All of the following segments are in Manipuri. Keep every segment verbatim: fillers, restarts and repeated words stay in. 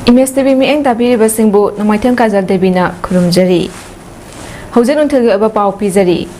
ꯏꯃꯦꯖ ꯇꯤꯚꯤ ꯃꯤꯠꯌꯦꯡ ꯇꯥꯕꯤꯔꯤꯕꯁꯤꯡꯕꯨ ꯅꯣꯡꯃꯥꯏꯊꯦꯝ ꯀꯥꯖꯜ ꯗꯦꯕꯤꯅ ꯈꯨꯔꯨꯝꯖꯔꯤ꯫ ꯍꯧꯖꯤꯛ ꯅꯨꯡꯊꯤꯜꯒꯤ ꯑꯣꯏꯕ ꯄꯥꯎ ꯄꯤꯖꯔꯤ꯫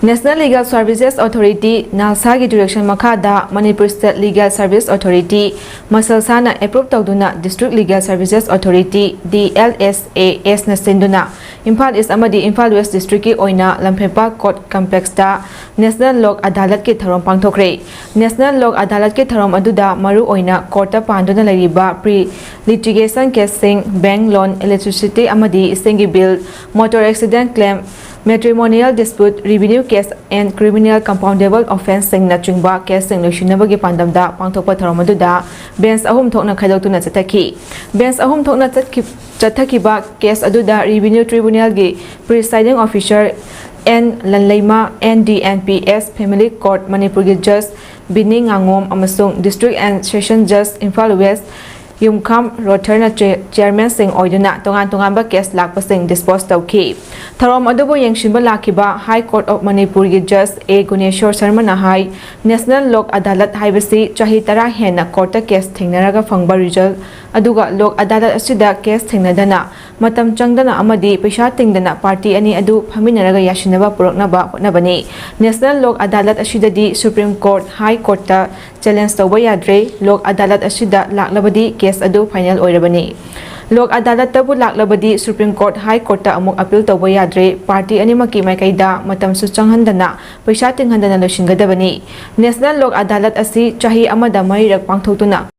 National Legal Services Authority, ꯅꯥꯜꯁꯥꯒꯤ direction ꯃꯈꯥꯗ Manipur State Legal Service Authority, ꯃꯁꯜꯁꯥꯅ approve ꯇꯧꯗꯨꯅ District Legal Services Authority, D L S A S ꯅ ꯁꯤꯟꯗꯨꯅ ꯏꯝꯐꯥꯜ East ꯑꯃꯗꯤ ꯏꯝꯐꯥꯜ West district ꯀꯤ ꯑꯣꯏꯅ ꯂꯝꯐꯦꯜꯄꯥꯛ Court Complex ꯇ National Lok Adalat ꯀꯤ ꯊꯧꯔꯝ ꯄꯥꯡꯊꯣꯛꯈ꯭ꯔꯦ꯫ National Lok Adalat ꯀꯤ ꯊꯧꯔꯝ ꯑꯗꯨꯗ ꯃꯔꯨ ꯑꯣꯏꯅ court ꯇ ꯄꯥꯟꯗꯨꯅ ꯂꯩꯔꯤꯕ pre litigation case ꯁꯤꯡ, bank loan, electricity ꯑꯃꯗꯤ ꯏꯁꯤꯡꯒꯤ bill, motor accident claim, matrimonial dispute, revenue case and criminal compoundable offence ꯁꯤꯡꯅꯆꯤꯡꯕ case ꯁꯤꯡ ꯂꯣꯏꯁꯤꯟꯅꯕꯒꯤ ꯄꯥꯟꯗꯝꯗ ꯄꯥꯡꯊꯣꯛꯄ ꯊꯧꯔꯝ ꯑꯗꯨꯗ bench ꯑꯍꯨꯝ ꯊꯣꯛꯅ ꯈꯥꯏꯗꯣꯛꯇꯨꯅ ꯆꯠꯊꯈꯤ꯫ Bench ꯑꯍꯨꯝ ꯊꯣꯛꯅ ꯆꯠꯈꯤ-, ꯆꯠꯊꯈꯤꯕ case ꯑꯗꯨꯗ Revenue Tribunal ꯒꯤ Presiding Officer N ꯂꯟꯂꯩꯃ, N D N P S Family Court ꯃꯅꯤꯄꯨꯔꯒꯤ Judge ꯕꯤꯅꯤ ꯉꯥꯉꯣꯝ ꯑꯃꯁꯨꯡ District and Session Judge Imphal West ꯌꯨꯝꯈꯥꯝ ꯔꯣꯊꯔꯅ ꯆꯦ-, chairman ꯁꯤꯡ ꯑꯣꯏꯗꯨꯅ ꯇꯣꯉꯥꯟ ꯇꯣꯉꯥꯟꯕ case ꯂꯥꯛꯄꯁꯤꯡ dispose ꯇꯧꯈꯤ꯫ ꯊꯧꯔꯝ ꯑꯗꯨꯕꯨ ꯌꯦꯡꯁꯤꯟꯕ ꯂꯥꯛꯈꯤꯕ High Court of ꯃꯅꯤꯄꯨꯔꯒꯤ Judge A Guneshor ꯁꯔꯃꯅ high, National Lok Adalat ꯍꯥꯏꯕꯁꯤ ꯆꯍꯤ ꯇꯔꯥ ꯍꯦꯟꯅ court ꯇ case ꯊꯦꯡꯅꯔꯒ ꯐꯪꯕ result, ꯑꯗꯨꯒ Lok Adalat ꯑꯁꯤꯗ case ꯊꯦꯡꯅꯗꯅ, ꯃꯇꯝ ꯆꯪꯗꯅ ꯑꯃꯗꯤ ꯄꯩꯁꯥ ꯇꯤꯡꯗꯅ party ꯑꯅꯤ ꯑꯗꯨ ꯐꯝꯃꯤꯟꯅꯔꯒ ꯌꯥꯁꯤꯟꯅꯕ ꯄꯨꯔꯛꯅꯕ ꯍꯣꯠꯅꯕꯅꯤ꯫ National Lok Adalat ꯑꯁꯤꯗꯗꯤ Supreme Court, High Court ꯇ challenge ꯇꯧꯕ ꯌꯥꯗ꯭ꯔꯦ꯫ Lok Adalat ꯑꯁꯤꯗ ꯂꯥꯛꯂꯕꯗꯤ case ꯑꯗꯨ final ꯑꯣꯏꯔꯕꯅꯤ꯫ Lok Adalat ꯇꯕꯨ ꯂꯥꯛꯂꯕꯗꯤ Supreme Court, High Court ꯇ ꯑꯃꯨꯛ appeal ꯇꯧꯕ ꯌꯥꯗ꯭ꯔꯦ꯫ Party ꯑꯅꯤꯃꯛꯀꯤ ꯃꯥꯏꯀꯩꯗ ꯃꯇꯝꯁꯨ ꯆꯪꯍꯟꯗꯅ, ꯄꯩꯁꯥ ꯇꯤꯡꯍꯟꯗꯅ ꯂꯣꯏꯁꯤꯟꯒꯗꯕꯅꯤ꯫ National Lok Adalat ꯑꯁꯤ ꯆꯍꯤ ꯑꯃꯗ ꯃꯔꯤꯔꯛ ꯄꯥꯡꯊꯣꯛꯇꯨꯅ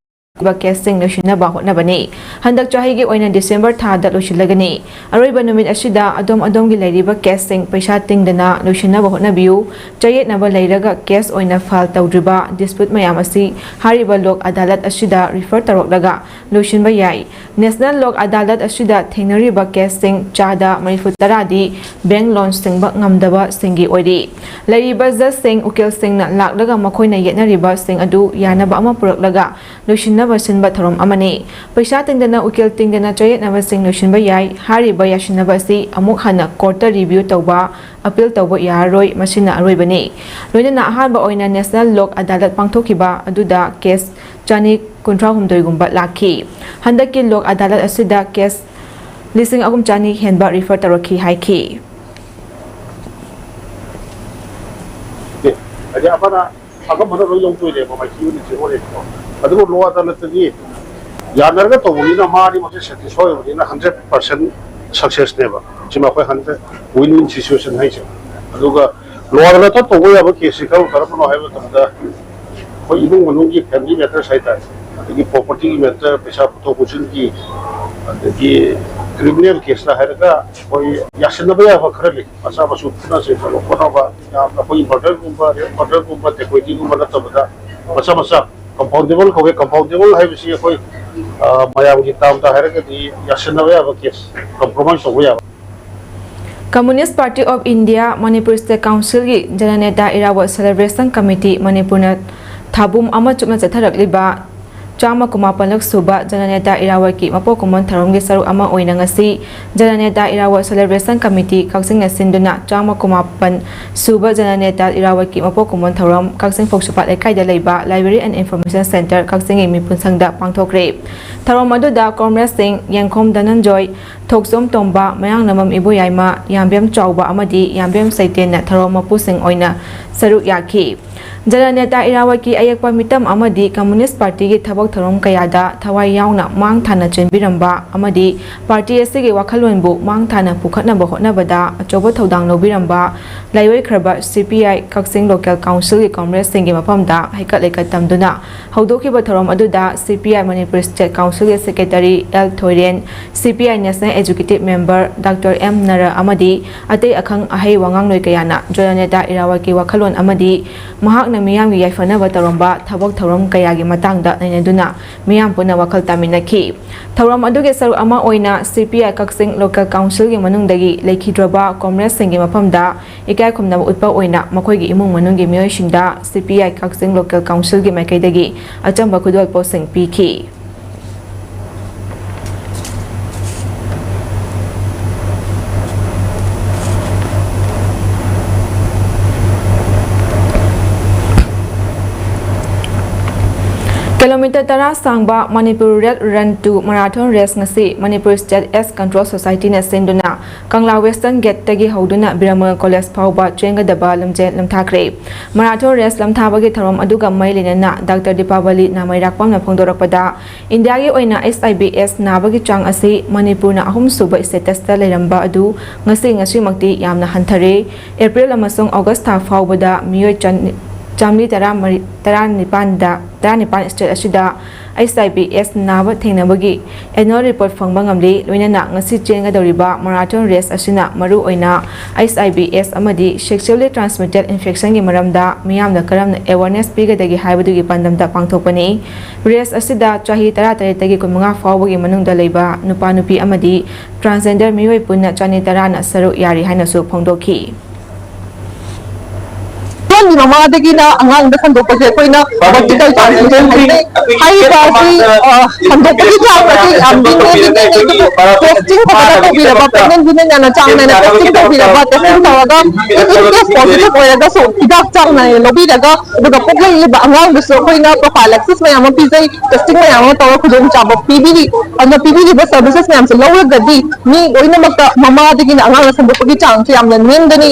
case ꯁꯤꯡ ꯂꯣꯏꯁꯤꯟꯅꯕ ꯍꯣꯠꯅꯕꯅꯤ꯫ ꯍꯟꯗꯛ ꯆꯍꯤꯒꯤ ꯑꯣꯏꯅ December ꯊꯥꯗ ꯂꯣꯏꯁꯤꯜꯂꯒꯅꯤ꯫ ꯑꯔꯣꯏꯕ ꯅꯨꯃꯤꯠ ꯑꯁꯤꯗ ꯑꯗꯣꯝ ꯑꯗꯣꯝꯒꯤ ꯂꯩꯔꯤꯕ case ꯁꯤꯡ ꯄꯩꯁꯥ ꯇꯤꯡꯗꯅ ꯂꯣꯏꯁꯤꯟꯅꯕ ꯍꯣꯠꯅꯕꯤꯌꯨ꯫ ꯆꯌꯦꯠꯅꯕ ꯂꯩꯔꯒ case ꯑꯣꯏꯅ file ꯇꯧꯗ꯭ꯔꯤꯕ dispute ꯃꯌꯥꯝ ꯑꯁꯤ ꯍꯥꯏꯔꯤꯕ Lok Adalat ꯑꯁꯤꯗ refer ꯇꯧꯔꯛꯂꯒ ꯂꯣꯏꯁꯤꯟꯕ ꯌꯥꯏ꯫ National Lok Adalat ꯑꯁꯤꯗ ꯊꯦꯡꯅꯔꯤꯕ case ꯁꯤꯡ ꯆꯥꯗ ꯃꯔꯤꯐꯨ ꯇꯔꯥꯗꯤ bank loan ꯁꯤꯡꯕ ꯉꯝꯗꯕꯁꯤꯡꯒꯤ ꯑꯣꯏꯔꯤ꯫ ꯂꯩꯔꯤꯕ judge ꯁꯤꯡ, ꯎꯀꯤꯜꯁꯤꯡꯅ ꯂꯥꯛꯂꯒ ꯃꯈꯣꯏꯅ ꯌꯦꯠꯅꯔꯤꯕꯁꯤꯡ ꯑꯗꯨ ꯌꯥꯅꯕ ꯑꯃ ꯄꯨꯔꯛꯂꯒ ꯂꯣꯏꯁꯤꯟꯅꯕ ꯁꯤꯟꯕ ꯊꯧꯔꯝ ꯑꯃꯅꯤ꯫ ꯄꯩꯁꯥ ꯇꯤꯡꯗꯅ, ꯎꯀꯤꯜ ꯇꯤꯡꯗꯅ ꯆꯌꯦꯠꯅꯕꯁꯤꯡ ꯂꯣꯏꯁꯤꯟꯕ ꯌꯥꯏ꯫ ꯍꯥꯏꯔꯤꯕ ꯌꯥꯁꯤꯟꯅꯕ ꯑꯁꯤ ꯑꯃꯨꯛ ꯍꯟꯅ ꯀꯣꯔꯠꯇ ꯔꯤꯚ꯭ꯌꯨ ꯇꯧꯕ, ꯑꯄꯤꯜ ꯇꯧꯕ ꯌꯥꯔꯔꯣꯏ꯫ ꯃꯁꯤꯅ ꯑꯔꯣꯏꯕꯅꯤ꯫ ꯂꯣꯏꯅꯅ ꯑꯍꯥꯟꯕ ꯑꯣꯏꯅ ꯅꯦꯁꯅꯦꯜ ꯂꯣꯛ ꯑꯗꯥꯂꯠ ꯄꯥꯡꯊꯣꯛꯈꯤꯕ ꯑꯗꯨꯗ ꯀꯦꯁ ꯆꯅꯤ ꯀꯨꯟꯊ꯭ꯔꯥ ꯍꯨꯝꯗꯣꯏꯒꯨꯝꯕ ꯂꯥꯛꯈꯤ꯫ ꯍꯟꯗꯛꯀꯤ ꯂꯣꯛ ꯑꯗꯥꯂꯠ ꯑꯁꯤꯗ ꯀꯦꯁ ꯂꯤꯁꯤꯡ ꯑꯍꯨꯝ ꯆꯅꯤ ꯍꯦꯟꯕ ꯔꯤꯐꯔ ꯇꯧꯔꯛꯈꯤ ꯍꯥꯏꯈꯤ꯫ ꯍꯥꯏꯗꯤ ꯑꯃꯅ ꯑꯉꯝꯕꯅ ꯂꯣꯏ ꯂꯧꯗꯣꯏꯅꯦꯕ, ꯃꯥꯏꯊꯤ ꯑꯣꯏꯅ ꯆꯦꯛ ꯑꯣꯏꯔꯦꯕꯀꯣ꯫ ꯑꯗꯨꯕꯨ ꯂꯣ ꯑꯗꯥꯂꯠꯇꯗꯤ ꯌꯥꯅꯔꯒ ꯇꯧꯕꯅꯤꯅ ꯃꯥ ꯑꯅꯤꯃꯛꯁꯦ ꯁꯦꯇꯤꯁꯐꯥꯏ ꯑꯣꯏꯕꯅꯤꯅ ꯍꯟꯗ꯭ꯔꯦꯠ ꯄꯥꯔꯁꯦꯟ ꯁꯛꯁꯦꯁꯅꯦꯕ꯫ ꯁꯤꯃ ꯑꯩꯈꯣꯏ ꯍꯟꯗ꯭ꯔꯦꯠ ꯋꯤꯟ ꯋꯤꯟ ꯁꯤꯆꯨꯋꯦꯁꯟ ꯍꯥꯏꯁꯦ꯫ ꯑꯗꯨꯒ ꯂꯣ ꯑꯗꯥꯂꯠꯇ ꯇꯧꯕ ꯌꯥꯕ ꯀꯦꯁꯁꯤ ꯀꯔꯝ ꯀꯔꯝꯕꯅꯣ ꯍꯥꯏꯕ ꯃꯇꯝꯗ ꯑꯩꯈꯣꯏ ꯏꯃꯨꯡ ꯃꯅꯨꯡꯒꯤ ꯐꯦꯃꯤꯂꯤ ꯃꯦꯇꯔꯁ ꯍꯥꯏꯇꯥꯔꯦ, ꯑꯗꯒꯤ ꯄ꯭ꯔꯣꯄꯔꯇꯤꯒꯤ ꯃꯦꯇꯔ, ꯄꯩꯁꯥ ꯄꯨꯊꯣꯛ ꯄꯨꯁꯤꯟꯒꯤ, ꯑꯗꯒꯤ ꯀ꯭ꯔꯤꯃꯤꯅꯦꯜ ꯀꯦꯁꯇ ꯍꯥꯏꯔꯒ ꯑꯩꯈꯣꯏ ꯌꯥꯁꯤꯟꯅꯕ ꯌꯥꯕ ꯈꯔ ꯂꯩ꯫ ꯃꯆꯥ ꯃꯁꯨ ꯐꯨꯅ ꯆꯩꯅꯕ ꯈꯣꯠꯅꯕ, ꯌꯥꯝꯅ ꯑꯩꯈꯣꯏꯒꯤ ꯃꯔꯗꯔꯒꯨꯝꯕ, ꯔꯦꯞ ꯃꯔꯗꯔꯒꯨꯝꯕ, ꯗꯦꯀꯣꯏꯇꯤꯒꯨꯝꯕ ꯅꯠꯇꯕꯗ ꯃꯆꯥ ꯃꯆꯥ ꯀꯝꯄꯥꯎꯟꯗꯦꯕꯜ ꯀꯧꯋꯦ꯫ ꯀꯝꯄꯥꯎꯟꯗꯦꯕꯜ ꯍꯥꯏꯕꯁꯤ ꯑꯩꯈꯣꯏ, ꯑ, ꯃꯌꯥꯝꯒꯤ ꯇꯥꯝꯗ ꯍꯥꯏꯔꯒꯗꯤ ꯌꯥꯁꯤꯟꯅꯕ ꯌꯥꯕ ꯀꯦꯁ, ꯀꯝꯄ꯭ꯔꯣꯃꯥꯏꯁ ꯇꯧꯕ ꯌꯥꯕ꯫ Communist Party of India Manipur State Councilꯒꯤ ꯖꯅꯅꯦꯇꯥ Irabot Celebration Committee ꯃꯅꯤꯄꯨꯔꯅ ꯊꯥꯕꯨꯝ ꯑꯃ ꯆꯨꯞꯅ ꯆꯠꯊꯔꯛꯂꯤꯕ ꯆꯥꯝꯃ ꯀꯨꯟꯃꯥꯄꯟꯂꯛ ꯁꯨꯕ ꯖꯅꯅꯦꯇꯥ ꯏꯔꯥꯕꯣꯠꯀꯤ ꯃꯄꯣꯛ ꯀꯨꯝꯑꯣꯟ ꯊꯧꯔꯝꯒꯤ ꯁꯔꯨꯛ ꯑꯃ ꯑꯣꯏꯅ ꯉꯁꯤ ꯖꯅꯅꯦꯇꯥ ꯏꯔꯥꯕꯣꯠ Celebration Committee ꯀꯛꯆꯤꯡꯅ ꯁꯤꯟꯗꯨꯅ ꯆꯥꯝꯃ ꯀꯨꯟꯃꯥꯄꯟ ꯁꯨꯕ ꯖꯅꯅꯦꯇꯥ ꯏꯔꯥꯕꯣꯠꯀꯤ ꯃꯄꯣꯛ ꯀꯨꯝꯑꯣꯟ ꯊꯧꯔꯝ ꯀꯛꯆꯤꯡ ꯐꯧꯁꯨꯄꯥꯠ ꯂꯩꯀꯥꯏꯗ ꯂꯩꯕ Library and Information Centre ꯀꯛꯆꯤꯡꯒꯤ ꯃꯤꯄꯨꯟꯁꯪꯗ ꯄꯥꯡꯊꯣꯛꯈ꯭ꯔꯦ꯫ ꯊꯧꯔꯝ ꯑꯗꯨꯗ ꯀꯣꯝꯔꯦꯗꯁꯤꯡ ꯌꯦꯡꯈꯣꯝ ꯙꯅꯟꯖꯣꯏ, ꯊꯣꯛꯆꯣꯝ ꯇꯣꯝꯕ, ꯃꯌꯥꯡꯅꯃꯝ ꯏꯕꯣꯌꯥꯏꯃ, ꯌꯥꯝꯕꯦꯝ ꯆꯥꯎꯕ ꯑꯃꯗꯤ ꯌꯥꯝꯕꯦꯝ ꯁꯩꯇꯦꯟꯅ ꯊꯧꯔꯝ ꯃꯄꯨꯁꯤꯡ ꯑꯣꯏꯅ ꯁꯔꯨꯛ ꯌꯥꯈꯤ꯫ ꯖꯅꯅꯦꯇꯥ ꯏꯔꯥꯕꯣꯠꯀꯤ ꯑꯌꯦꯛꯄ ꯃꯤꯇꯝ ꯑꯃꯗꯤ ꯀꯝꯃꯨꯅꯤꯁ꯭ꯠ ꯄꯥꯔꯇꯤꯒꯤ ꯊꯕꯛ ꯊꯧꯔꯝ ꯀꯌꯥꯗ ꯊꯋꯥꯏ ꯌꯥꯎꯅ ꯃꯥꯡ ꯊꯥꯅ ꯆꯦꯟꯕꯤꯔꯝꯕ ꯑꯃꯗꯤ ꯄꯥꯔꯇꯤ ꯑꯁꯤꯒꯤ ꯋꯥꯈꯜꯂꯣꯟꯕꯨ ꯃꯥꯡ ꯊꯥꯅ ꯄꯨꯈꯠꯅꯕ ꯍꯣꯠꯅꯕꯗ ꯑꯆꯧꯕ ꯊꯧꯗꯥꯡ ꯂꯧꯕꯤꯔꯝꯕ ꯂꯥꯏꯑꯣꯏꯈ꯭ꯔꯕ ꯁꯤ ꯄꯤ ꯑꯥꯏ ꯀꯛꯆꯤꯡ ꯂꯣꯀꯦꯜ ꯀꯥꯎꯟꯁꯤꯜꯒꯤ ꯀꯣꯝꯔꯦꯗꯁꯤꯡꯒꯤ ꯃꯐꯝꯗ ꯍꯩꯀꯠ ꯂꯩꯀꯠ ꯇꯝꯗꯨꯅ ꯍꯧꯗꯣꯛꯈꯤꯕ ꯊꯧꯔꯝ ꯑꯗꯨꯗ C P I Manipur state ꯀꯥꯎꯟꯁꯤꯜꯒꯤ secretary L Thoiren, C P I national executive member doctor M Nara ꯑꯃꯗꯤ ꯑꯇꯩ ꯑꯈꯪ ꯑꯍꯩ ꯋꯥꯉꯥꯡꯂꯣꯏ ꯀꯌꯥꯅ ꯖꯅꯅꯦꯇꯥ ꯏꯔꯥꯕꯣꯠꯀꯤ ꯋꯥꯈꯜꯂꯣꯟ ꯑꯃꯗꯤ ꯃꯍꯥꯛꯅ ꯃꯤꯌꯥꯝꯒꯤ ꯌꯥꯏꯐꯅꯕ ꯇꯧꯔꯝꯕ ꯊꯕꯛ ꯊꯧꯔꯝ ꯀꯌꯥꯒꯤ ꯃꯇꯥꯡꯗ ꯅꯩꯅꯗꯨꯅ ꯃꯤꯌꯥꯝ ꯄꯨꯟꯅ ꯋꯥꯈꯜ ꯇꯥꯃꯤꯟꯅꯈꯤ꯫ ꯊꯧꯔꯝ ꯑꯗꯨꯒꯤ ꯁꯔꯨꯛ ꯑꯃ ꯑꯣꯏꯅ ꯁꯤ ꯄꯤ ꯑꯥꯏ ꯀꯛꯆꯤꯡ ꯂꯣꯀꯦꯜ ꯀꯥꯎꯟꯁꯤꯜꯒꯤ ꯃꯅꯨꯡꯗꯒꯤ ꯂꯩꯈꯤꯗ꯭ꯔꯕ ꯀꯣꯝꯔꯦꯗꯁꯤꯡꯒꯤ ꯃꯐꯝꯗ ꯏꯀꯥꯏ ꯈꯨꯝꯅꯕ ꯎꯠꯄ ꯑꯣꯏꯅ ꯃꯈꯣꯏꯒꯤ ꯏꯃꯨꯡ ꯃꯅꯨꯡꯒꯤ ꯃꯤꯑꯣꯏꯁꯤꯡꯗ ꯁꯤ ꯄꯤ ꯑꯥꯏ ꯀꯛꯆꯤꯡ ꯂꯣꯀꯦꯜ ꯀꯥꯎꯟꯁꯤꯜꯒꯤ ꯃꯥꯏꯀꯩꯗꯒꯤ ꯑꯆꯝꯕ ꯈꯨꯗꯣꯜꯄꯣꯠꯁꯤꯡ ꯄꯤꯈꯤ꯫ ꯀꯤꯂꯣꯃꯤꯇꯔ ꯇꯔꯥ ꯁꯥꯡꯕ Manipur red run to marathon race ꯉꯁꯤ ꯃꯅꯤꯄꯨꯔ ꯁ꯭ꯇꯦꯠ ꯑꯦꯗꯁ ꯀꯟꯇ꯭ꯔꯣꯜ ꯁꯣꯁꯥꯏꯇꯤꯅ ꯁꯤꯟꯗꯨꯅ ꯀꯪꯂꯥ ꯋꯦꯁꯇꯔꯟ ꯒꯦꯠꯇꯒꯤ ꯍꯧꯗꯨꯅ ꯕꯤꯔꯃꯜ ꯀꯣꯂꯦꯖ ꯐꯥꯎꯕ ꯆꯦꯟꯒꯗꯕ ꯂꯝꯖꯦꯜ ꯂꯝꯊꯥꯈ꯭ꯔꯦ꯫ ꯃꯔꯥꯊꯣꯟ ꯔꯦꯁ ꯂꯝꯊꯥꯕꯒꯤ ꯊꯧꯔꯝ ꯑꯗꯨꯒ ꯃꯔꯤ ꯂꯩꯅꯅ ꯗꯥꯛꯇꯔ ꯗꯤꯄꯥꯕꯂꯤ ꯅꯥꯃꯩꯔꯥꯛꯄꯝꯅ ꯐꯣꯡꯗꯣꯔꯛꯄꯗ, ꯏꯟꯗꯤꯌꯥꯒꯤ ꯑꯣꯏꯅ ꯑꯩꯆ ꯑꯥꯏ ꯚꯤ ꯑꯦꯗꯁ ꯅꯥꯕꯒꯤ ꯆꯥꯡ ꯑꯁꯤ ꯃꯅꯤꯄꯨꯔꯅ ꯑꯍꯨꯝꯁꯨꯕ ꯁ꯭ꯇꯦꯇꯁꯇ ꯂꯩꯔꯝꯕ ꯑꯗꯨ ꯉꯁꯤ, ꯉꯁꯤꯃꯛꯇꯤ ꯌꯥꯝꯅ ꯍꯟꯊꯔꯦ꯫ ꯑꯦꯄ꯭ꯔꯤꯜ ꯑꯃꯁꯨꯡ ꯑꯣꯒꯁ ꯊꯥ ꯐꯥꯎꯕꯗ ꯃꯤꯑꯣꯏ ꯆꯥꯝ-, ꯆꯥꯃꯔꯤ ꯇꯔꯥꯃꯔꯤ, ꯇꯔꯥꯅꯤꯄꯥꯟꯗ, ꯇꯔꯥꯅꯤꯄꯥꯟ ꯁ꯭ꯇꯦꯠ ꯑꯁꯤꯗ ꯑꯩꯆ ꯑꯥꯏ ꯚꯤ ꯑꯦꯗꯁ ꯅꯥꯕ ꯊꯦꯡꯅꯕꯒꯤ ꯑꯦꯅꯨꯋꯦꯜ ꯔꯤꯄꯣꯔꯠ ꯐꯪꯕ ꯉꯝꯂꯤ꯫ ꯂꯣꯏꯅꯅ ꯉꯁꯤ ꯆꯦꯟꯒꯗꯧꯔꯤꯕ ꯃꯔꯥꯊꯣꯟ ꯔꯦꯁ ꯑꯁꯤꯅ ꯃꯔꯨꯑꯣꯏꯅ ꯑꯩꯆ ꯑꯥꯏ ꯚꯤ ꯑꯦꯗꯁ ꯑꯃꯗꯤ ꯁꯦꯛꯁꯨꯋꯦꯜꯂꯤ ꯇ꯭ꯔꯥꯟꯁꯃꯤꯇꯦꯗ ꯏꯟꯐꯦꯛꯁꯟꯒꯤ ꯃꯔꯝꯗ ꯃꯤꯌꯥꯝꯗ ꯀꯔꯝꯅ ꯑꯦꯋꯥꯔꯅꯦꯁ ꯄꯤꯒꯗꯒꯦ ꯍꯥꯏꯕꯗꯨꯒꯤ ꯄꯥꯟꯗꯝꯗ ꯄꯥꯡꯊꯣꯛꯄꯅꯤ꯫ ꯔꯦꯁ ꯑꯁꯤꯗ ꯆꯍꯤ ꯇꯔꯥꯇꯔꯦꯠꯇꯒꯤ ꯀꯨꯟꯃꯉꯥ ꯐꯥꯎꯕꯒꯤ ꯃꯅꯨꯡꯗ ꯂꯩꯕ ꯅꯨꯄꯥ ꯅꯨꯄꯤ ꯑꯃꯗꯤ ꯇ꯭ꯔꯥꯟꯁꯖꯦꯟꯗꯔ ꯃꯤꯑꯣꯏ ꯄꯨꯟꯅ ꯆꯅꯤ ꯇꯔꯥꯅ ꯁꯔꯨꯛ ꯌꯥꯔꯤ ꯍꯥꯏꯅꯁꯨ ꯐꯣꯡꯗꯣꯛꯈꯤ꯫ ꯑꯉꯥꯡꯒꯤ ꯃꯃꯥꯗꯒꯤꯅ ꯑꯉꯥꯡꯗ ꯁꯟꯗꯣꯛꯄꯁꯦ ꯑꯩꯈꯣꯏꯅ vertical transmission ꯍꯥꯏꯅꯩ꯫ ꯍꯥꯏꯔꯤꯕ ꯑꯁꯤ, ꯑ, ꯁꯟꯗꯣꯛꯄꯒꯤ ꯆꯥꯡ ꯑꯁꯤ ꯌꯥꯝꯗꯤ ꯅꯦꯝꯗꯤ ꯅꯦꯝꯃꯤ, ꯑꯗꯨꯕꯨ testing ꯐꯖꯅ ꯇꯧꯕꯤꯔꯕ, pregnant women ꯅ ꯆꯥꯡ ꯅꯥꯏꯅ testing ꯇꯧꯕꯤꯔꯕ, testing ꯇꯧꯔꯒ in case positive ꯑꯣꯏꯔꯒꯁꯨ ꯍꯤꯗꯥꯛ ꯆꯥꯡ ꯅꯥꯏꯅ ꯂꯧꯕꯤꯔꯒ, ꯑꯗꯨꯒ ꯄꯣꯛꯂꯛꯂꯤꯕ ꯑꯉꯥꯡꯗꯨꯁꯨ ꯑꯩꯈꯣꯏꯅ prophylaxis ꯃꯌꯥꯝ ꯑꯃ ꯄꯤꯖꯩ, testing ꯃꯌꯥꯝ ꯑꯃ ꯇꯧꯔꯒ ꯈꯨꯗꯣꯡꯆꯥꯕ ꯄꯤꯕꯤꯔꯤ꯫ ꯑꯗꯨꯅ ꯄꯤꯕꯤꯔꯤꯕ services ꯃꯌꯥꯝꯁꯦ ꯂꯧꯔꯒꯗꯤ ꯃꯤ ꯂꯣꯏꯅꯃꯛꯇ ꯃꯃꯥꯗꯒꯤꯅ ꯑꯉꯥꯡꯅ ꯁꯟꯗꯣꯛꯄꯒꯤ ꯆꯥꯡꯁꯦ ꯌꯥꯝꯅ ꯅꯦꯝꯒꯅꯤ꯫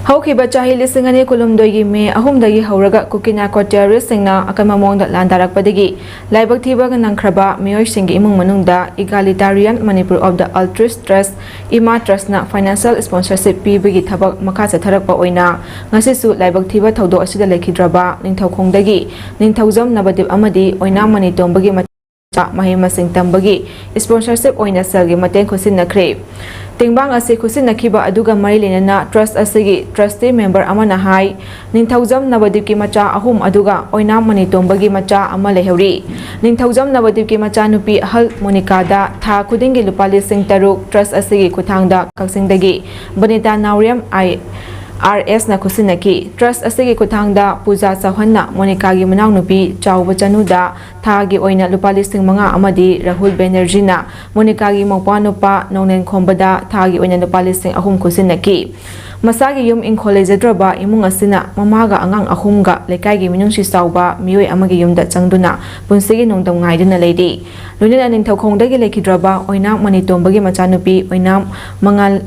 ꯍꯧꯈꯤꯕ ꯆꯍꯤ ꯂꯤꯁꯤꯡ ꯑꯅꯤ ꯀꯨꯟꯍꯨꯝꯗꯣꯏꯒꯤ ꯃꯦ ꯑꯍꯨꯝꯗꯒꯤ ꯍꯧꯔꯒ ꯀꯨꯀꯤ ꯅꯥꯔꯀꯣ ꯇꯦꯔꯣꯔꯤꯁꯁꯤꯡꯅ ꯑꯀꯟꯕ ꯃꯑꯣꯡꯗ ꯂꯥꯟꯗꯥꯔꯛꯄꯗꯒꯤ ꯂꯥꯏꯕꯛ ꯊꯤꯕ ꯅꯪꯈ꯭ꯔꯕ ꯃꯤꯑꯣꯏꯁꯤꯡꯒꯤ ꯏꯃꯨꯡ ꯃꯅꯨꯡꯗ Egalitarian Manipur of the Altruist Trust, ꯏꯃꯥ ꯇ꯭ꯔꯁꯅ financial sponsorship ꯄꯤꯕꯒꯤ ꯊꯕꯛ ꯃꯈꯥ ꯆꯠꯊꯔꯛꯄ ꯑꯣꯏꯅ ꯉꯁꯤꯁꯨ ꯂꯥꯏꯕꯛ ꯊꯤꯕ ꯊꯧꯗꯣꯛ ꯑꯁꯤꯗ ꯂꯩꯈꯤꯗ꯭ꯔꯕ ꯅꯤꯡꯊꯧꯈꯣꯡꯗꯒꯤ ꯅꯤꯡꯊꯧꯖꯝ ꯅꯕꯗꯤꯞ ꯑꯃꯗꯤ ꯑꯣꯏꯅꯥꯝ ꯃꯅꯤꯇꯣꯝꯕꯒꯤ ꯃꯍꯩ ꯃꯁꯤꯡ ꯇꯝꯕꯒꯤ sponsorship ꯑꯣꯏꯅ ꯁꯦꯜꯒꯤ ꯃꯇꯦꯡ ꯈꯨꯠꯁꯤꯟꯅꯈ꯭ꯔꯦ꯫ ꯇꯦꯡꯕꯥꯡ ꯑꯁꯤ ꯈꯨꯠꯁꯤꯟꯅꯈꯤꯕ ꯑꯗꯨꯒ ꯃꯔꯤ ꯂꯩꯅꯅ trust ꯑꯁꯤꯒꯤ trustee member ꯑꯃꯅ ꯍꯥꯏ, ꯅꯤꯡꯊꯧꯖꯝ ꯅꯕꯗꯤꯞꯀꯤ ꯃꯆꯥ ꯑꯍꯨꯝ ꯑꯗꯨꯒ ꯑꯣꯏꯅꯥꯝ ꯃꯅꯤꯇꯣꯝꯕꯒꯤ ꯃꯆꯥ ꯑꯃ ꯂꯩꯍꯧꯔꯤ꯫ ꯅꯤꯡꯊꯧꯖꯝ ꯅꯕꯗꯤꯞꯀꯤ ꯃꯆꯥꯅꯨꯄꯤ ꯑꯍꯜ ꯃꯣꯅꯤꯀꯥꯗ ꯊꯥ ꯈꯨꯗꯤꯡꯒꯤ ꯂꯨꯄꯥ ꯂꯤꯁꯤꯡ ꯇꯔꯨꯛ trust ꯑꯁꯤꯒꯤ ꯈꯨꯠꯊꯥꯡꯗ ꯀꯛꯆꯤꯡꯗꯒꯤ ꯕꯅꯤꯇꯥ ꯅꯥꯎꯔꯦꯝ ꯑꯥꯏ ꯑꯥꯔ ꯑꯦꯁꯅ ꯈꯨꯠꯁꯤꯟꯅꯈꯤ꯫ Trust ꯑꯁꯤꯒꯤ ꯈꯨꯠꯊꯥꯡꯗ ꯄꯨꯖꯥ ꯆꯥꯎꯍꯟꯅ ꯃꯣꯅꯤꯀꯥꯒꯤ ꯃꯅꯥꯎꯅꯨꯄꯤ ꯆꯥꯎꯕ ꯆꯅꯨꯗ ꯊꯥꯒꯤ ꯑꯣꯏꯅ ꯂꯨꯄꯥ ꯂꯤꯁꯤꯡ ꯃꯉꯥ ꯑꯃꯗꯤ ꯔꯥꯍꯨꯜ ꯕꯦꯅꯔꯖꯤꯅ ꯃꯣꯅꯤꯀꯥꯒꯤ ꯃꯧꯄ꯭ꯋꯥꯅꯨꯄꯥ ꯅꯣꯡꯂꯦꯟ ꯈꯣꯝꯕꯗ ꯊꯥꯒꯤ ꯑꯣꯏꯅ ꯂꯨꯄꯥ ꯂꯤꯁꯤꯡ ꯑꯍꯨꯝ ꯈꯨꯠꯁꯤꯟꯅꯈꯤ꯫ ꯃꯁꯥꯒꯤ ꯌꯨꯝ ꯏꯪꯈꯣꯜ ꯂꯩꯖꯗ꯭ꯔꯕ ꯏꯃꯨꯡ ꯑꯁꯤꯅ ꯃꯃꯥꯒ ꯑꯉꯥꯡ ꯑꯍꯨꯝꯒ ꯂꯩꯀꯥꯏꯒꯤ ꯃꯤꯅꯨꯡꯁꯤ ꯆꯥꯎꯕ ꯃꯤꯑꯣꯏ ꯑꯃꯒꯤ ꯌꯨꯝꯗ ꯆꯪꯗꯨꯅ ꯄꯨꯟꯁꯤꯒꯤ ꯅꯣꯡꯗꯝ ꯉꯥꯏꯗꯨꯅ ꯂꯩꯔꯤ꯫ ꯂꯣꯏꯅꯅ ꯅꯤꯡꯊꯧꯈꯣꯡꯗꯒꯤ ꯂꯩꯈꯤꯗ꯭ꯔꯕ ꯑꯣꯏꯅꯥꯝ ꯃꯅꯤꯇꯣꯝꯕꯒꯤ ꯃꯆꯥꯅꯨꯄꯤ ꯑꯣꯏꯅꯥꯝ ꯃꯉꯥꯜ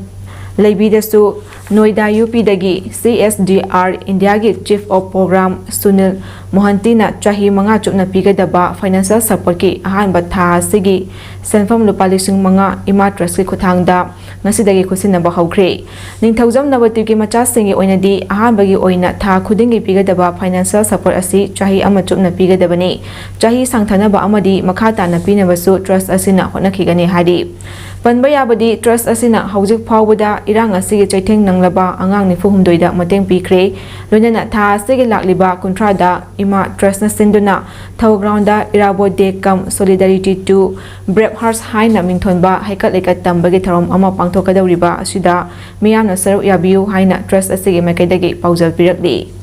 ꯂꯩꯕꯤꯗꯁꯨ ꯅꯣꯏꯗꯥ ꯌꯨ ꯄꯤꯗꯒꯤ ꯁꯤ ꯑꯦꯁ ꯗꯤ ꯑꯥꯔ ꯏꯟꯗꯤꯌꯥꯒꯤ Chief of Program ꯁꯨꯅꯤꯜ ꯃꯣꯍꯟꯇꯤꯅ ꯆꯍꯤ ꯃꯉꯥ ꯆꯨꯞꯅ ꯄꯤꯒꯗꯕ financial supportꯀꯤ ꯑꯍꯥꯟꯕ ꯊꯥ ꯑꯁꯤꯒꯤ ꯁꯦꯟꯐꯝ ꯂꯨꯄꯥ ꯂꯤꯁꯤꯡ ꯃꯉꯥ ꯏꯃꯥ trustꯀꯤ ꯈꯨꯠꯊꯥꯡꯗ ꯉꯁꯤꯗꯒꯤ ꯈꯨꯠꯁꯤꯟꯅꯕ ꯍꯧꯈ꯭ꯔꯦ꯫ ꯅꯤꯡꯊꯧꯖꯝ ꯅꯕꯗꯤꯞꯀꯤ ꯃꯆꯥꯁꯤꯡꯒꯤ ꯑꯣꯏꯅꯗꯤ ꯑꯍꯥꯟꯕꯒꯤ ꯑꯣꯏꯅ ꯊꯥ ꯈꯨꯗꯤꯡꯒꯤ ꯄꯤꯒꯗꯕ financial support ꯑꯁꯤ ꯆꯍꯤ ꯑꯃ ꯆꯨꯞꯅ ꯄꯤꯒꯗꯕꯅꯤ꯫ ꯆꯍꯤ ꯁꯥꯡꯊꯅꯕ ꯑꯃꯗꯤ ꯃꯈꯥ ꯇꯥꯅ ꯄꯤꯅꯕꯁꯨ trust ꯑꯁꯤꯅ ꯍꯣꯠꯅꯈꯤꯒꯅꯤ ꯍꯥꯏꯔꯤ꯫ ꯄꯟꯕ ꯌꯥꯕꯗꯤ, trust ꯑꯁꯤꯅ ꯍꯧꯖꯤꯛ ꯐꯥꯎꯕꯗ ꯏꯔꯥꯡ ꯑꯁꯤꯒꯤ ꯆꯩꯊꯦꯡ ꯅꯪꯂꯕ ꯑꯉꯥꯡ ꯅꯤꯐꯨ ꯍꯨꯝꯗꯣꯏꯗ ꯃꯇꯦꯡ ꯄꯤꯈ꯭ꯔꯦ꯫ ꯂꯣꯏꯅꯅ ꯊꯥ ꯑꯁꯤꯒꯤ ꯂꯥꯛꯂꯤꯕ ꯀꯨꯟꯊ꯭ꯔꯥꯗ ꯏꯃꯥ trustꯅ ꯁꯤꯟꯗꯨꯅ ꯊꯧ groundꯗ ꯏꯔꯥꯕꯣꯠ day cum Solidarity to Brave Hearts ꯍꯥꯏꯅ ꯃꯤꯡꯊꯣꯟꯕ ꯍꯩꯀꯠ ꯂꯩꯀꯠ ꯇꯝꯕꯒꯤ ꯊꯧꯔꯝ ꯑꯃ ꯄꯥꯡꯊꯣꯛꯀꯗꯧꯔꯤꯕ ꯑꯁꯤꯗ ꯃꯤꯌꯥꯝꯅ ꯁꯔꯨꯛ ꯌꯥꯕꯤꯌꯨ ꯍꯥꯏꯅ trust ꯑꯁꯤꯒꯤ ꯃꯥꯏꯀꯩꯗꯒꯤ ꯄꯥꯎꯖꯦꯜ ꯄꯤꯔꯛꯂꯤ꯫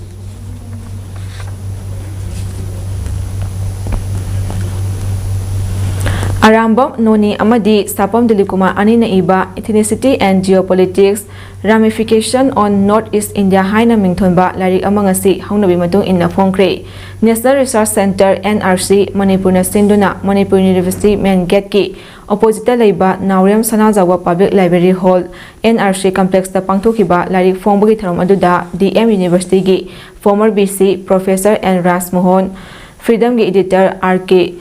ꯑꯔꯥꯝꯕꯝ ꯅꯣꯅꯤ ꯑꯃꯗꯤ ꯁꯥꯄꯝ ꯗꯤꯂꯤꯞ ꯀꯨꯃꯥꯔ ꯑꯅꯤꯅ ꯏꯕ Ethnicity and Geopolitics, Ramification on North East India ꯍꯥꯏꯅ ꯃꯤꯡꯊꯣꯟꯕ ꯂꯥꯏꯔꯤꯛ ꯑꯃ ꯉꯁꯤ ꯍꯧꯅꯕꯤ ꯃꯇꯨꯡ ꯏꯟꯅ ꯐꯣꯡꯈ꯭ꯔꯦ꯫ National Research Centre, N R C, ꯃꯅꯤꯄꯨꯔꯅ ꯁꯤꯟꯗꯨꯅ ꯃꯅꯤꯄꯨꯔ University main gateꯀꯤ oppositeꯇ ꯂꯩꯕ ꯅꯥꯎꯔꯦꯝ ꯁꯅꯥꯖꯥꯎꯕ Public Library Hall, N R C complexꯇ ꯄꯥꯡꯊꯣꯛꯈꯤꯕ ꯂꯥꯏꯔꯤꯛ ꯐꯣꯡꯕꯒꯤ ꯊꯧꯔꯝ ꯑꯗꯨꯗ D M Universityꯒꯤ former V C Professor N ꯔꯥꯖꯃꯣꯍꯟ, Freedomꯒꯤ editor R K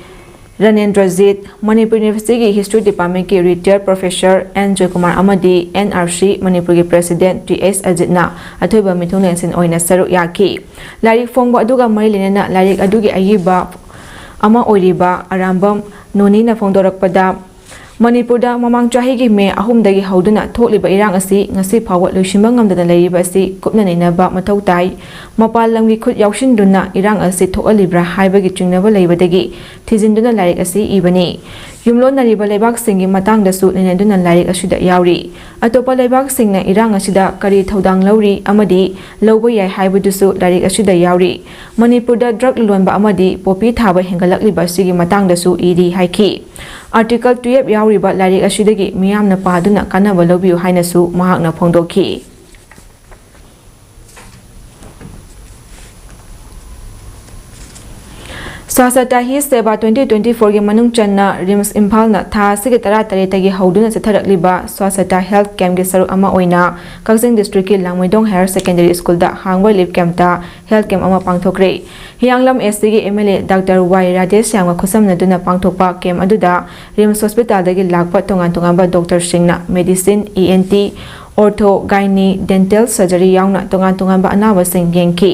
ꯔꯅꯦꯟꯗ꯭ꯔꯖꯤꯠ, Manipur Universityꯒꯤ History Departmentꯀꯤ retired professor N Joykumar ꯑꯃꯗꯤ N R C ꯃꯅꯤꯄꯨꯔꯒꯤ president T H ꯑꯖꯤꯠꯅ ꯑꯊꯣꯏꯕ ꯃꯤꯊꯨꯡꯂꯦꯟꯁꯤꯟ ꯑꯣꯏꯅ ꯁꯔꯨꯛ ꯌꯥꯈꯤ꯫ ꯂꯥꯏꯔꯤꯛ ꯐꯣꯡꯕ ꯑꯗꯨꯒ ꯃꯔꯤ ꯂꯩꯅꯅ ꯂꯥꯏꯔꯤꯛ ꯑꯗꯨꯒꯤ ꯑꯏꯕ ꯑꯃ ꯑꯣꯏꯔꯤꯕ ꯑꯔꯥꯝꯕꯝ ꯅꯣꯅꯤꯅ ꯐꯣꯡꯗꯣꯔꯛꯄꯗ, ꯃꯅꯤꯄꯨꯔꯗ ꯃꯃꯥꯡ ꯆꯍꯤꯒꯤ ꯃꯦ ꯑꯍꯨꯝꯗꯒꯤ ꯍꯧꯗꯨꯅ ꯊꯣꯛꯂꯤꯕ ꯏꯔꯥꯡ ꯑꯁꯤ ꯉꯁꯤ ꯐꯥꯎꯕ ꯂꯣꯏꯁꯤꯟꯕ ꯉꯝꯗꯅ ꯂꯩꯔꯤꯕ ꯑꯁꯤ ꯀꯨꯞꯅ ꯅꯩꯅꯕ ꯃꯊꯧ ꯇꯥꯏ꯫ ꯃꯄꯥꯟ ꯂꯝꯒꯤ ꯈꯨꯠ ꯌꯥꯎꯁꯤꯟꯗꯨꯅ ꯏꯔꯥꯡ ꯑꯁꯤ ꯊꯣꯛꯍꯜꯂꯤꯕ꯭ꯔꯥ ꯍꯥꯏꯕꯒꯤ ꯆꯤꯡꯅꯕ ꯂꯩꯕꯗꯒꯤ ꯊꯤꯖꯤꯟꯗꯨꯅ ꯂꯥꯏꯔꯤꯛ ꯑꯁꯤ ꯏꯕꯅꯤ꯫ ꯌꯨꯝꯂꯣꯟꯅꯔꯤꯕ ꯂꯩꯕꯥꯛꯁꯤꯡꯒꯤ ꯃꯇꯥꯡꯗꯁꯨ ꯅꯩꯅꯗꯨꯅ ꯂꯥꯏꯔꯤꯛ ꯑꯁꯤꯗ ꯌꯥꯎꯔꯤ꯫ ꯑꯇꯣꯞꯄ ꯂꯩꯕꯥꯛꯁꯤꯡꯅ ꯏꯔꯥꯡ ꯑꯁꯤꯗ ꯀꯔꯤ ꯊꯧꯗꯥꯡ ꯂꯧꯔꯤ ꯑꯃꯗꯤ ꯂꯧꯕ ꯌꯥꯏ ꯍꯥꯏꯕꯗꯨꯁꯨ ꯂꯥꯏꯔꯤꯛ ꯑꯁꯤꯗ ꯌꯥꯎꯔꯤ꯫ ꯃꯅꯤꯄꯨꯔꯗ ꯗ꯭ꯔꯒ ꯂꯣꯟꯕ ꯑꯃꯗꯤ ꯄꯣꯄꯤ ꯊꯥꯕ ꯍꯦꯟꯒꯠꯂꯛꯂꯤꯕ ꯑꯁꯤꯒꯤ ꯃꯇꯥꯡꯗꯁꯨ ꯏꯔꯤ ꯍꯥꯏꯈꯤ꯫ ꯑꯥꯔꯇꯤꯀꯜ ꯇꯨꯌꯦꯜꯐ ꯌꯥꯎꯔꯤꯕ ꯂꯥꯏꯔꯤꯛ ꯑꯁꯤꯗꯒꯤ ꯃꯤꯌꯥꯝꯅ ꯄꯥꯗꯨꯅ ꯀꯥꯟꯅꯕ ꯂꯧꯕꯤꯌꯨ ꯍꯥꯏꯅꯁꯨ ꯃꯍꯥꯛꯅ ꯐꯣꯡꯗꯣꯛꯈꯤ꯫ ꯁ꯭ꯋꯥꯁꯇ ꯍꯤ ꯁꯦꯕꯥ twenty twenty fourꯒꯤ ꯃꯅꯨꯡ ꯆꯟꯅ ꯔꯤꯝꯁ ꯏꯝꯐꯥꯜꯅ ꯊꯥ ꯑꯁꯤꯒꯤ ꯇꯔꯥꯇꯔꯦꯠꯇꯒꯤ ꯍꯧꯗꯨꯅ ꯆꯠꯊꯔꯛꯂꯤꯕ ꯁ꯭ꯋꯥꯁꯇ ꯍꯦꯜꯊ ꯀꯦꯝꯞꯀꯤ ꯁꯔꯨꯛ ꯑꯃ ꯑꯣꯏꯅ ꯀꯛꯆꯤꯡ ꯗꯤꯁꯇ꯭ꯔꯤꯛꯀꯤ ꯂꯥꯡꯃꯩꯗꯣꯡ ꯍꯥꯌꯔ ꯁꯦꯀꯦꯟꯗꯔꯤ ꯁ꯭ꯀꯨꯜꯗ ꯍꯥꯡꯕ ꯔꯤꯂꯤꯐ ꯀꯦꯝꯞꯇ ꯍꯦꯜꯊ ꯀꯦꯝꯞ ꯑꯃ ꯄꯥꯡꯊꯣꯛꯈ꯭ꯔꯦ꯫ ꯍꯤꯌꯥꯡꯂꯝ ꯑꯦꯁ ꯇꯤꯒꯤ M L A doctor Y ꯔꯥꯙꯦꯁ꯭ꯌꯥꯝꯒ ꯈꯨꯠꯁꯝꯅꯗꯨꯅ ꯄꯥꯡꯊꯣꯛꯄ ꯀꯦꯝꯞ ꯑꯗꯨꯗ ꯔꯤꯝꯁ ꯍꯣꯁꯄꯤꯇꯥꯜꯗꯒꯤ ꯂꯥꯛꯄ ꯇꯣꯉꯥꯟ ꯇꯣꯉꯥꯟꯕ ꯗꯣꯛꯇꯔꯁꯤꯡꯅ medicine, E N T, ortho, gynae, dental surgery ꯌꯥꯎꯅ ꯇꯣꯉꯥꯟ ꯇꯣꯉꯥꯟꯕ ꯑꯅꯥꯕꯁꯤꯡ ꯌꯦꯡꯈꯤ꯫